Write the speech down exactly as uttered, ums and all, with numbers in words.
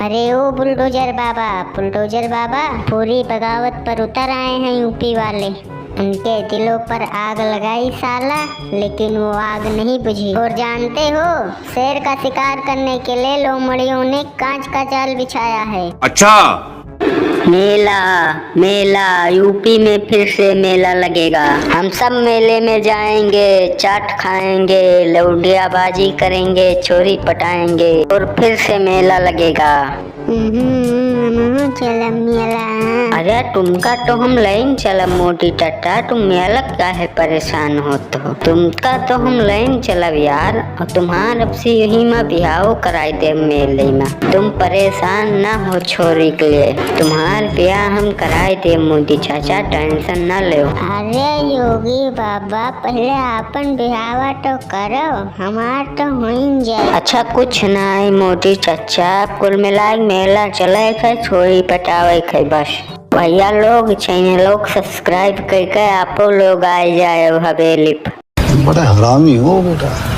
अरे ओ बुलडोजर बाबा, बुलडोजर बाबा, पूरी बगावत पर उतर आए हैं यूपी वाले। उनके दिलों पर आग लगाई साला, लेकिन वो आग नहीं बुझी। और जानते हो, शेर का शिकार करने के लिए लोमड़ियों ने कांच का जाल बिछाया है। अच्छा। मेला, मेला, यूपी में फिर से मेला लगेगा। हम सब मेले में जाएंगे, चाट खाएंगे, लौंडियाबाजी करेंगे, छोरी पटाएंगे और फिर से मेला लगेगा। हम्म, हमहू चलब मेला। अरे, तुमका तो हम लइन चलब मोदी चाचा, तुम मेला काहे परेशान होत हो? तुमका तो हम लइन चलब यार, और तुम्हार अब से यही मा बिहाव कराई देब मेले मा। तुम परेशान ना हो छोरी के लिए, तुम्हार बियाह हम कराई देब मोदी चाचा, tension ना लेव। अरे योगी बाबा, पहले आपन बिहावा तो करो, हमार तो होइन जाए। अच्छा, कुछ नाहीं मोदी चाचा, कुल मिलाइ के मेला चले के, छोरी पटावे के बस। भैया लोग, channel को subscribe करके आपो लोग आ जाए हवेली पे। बड़ा हरामी हो बेटा।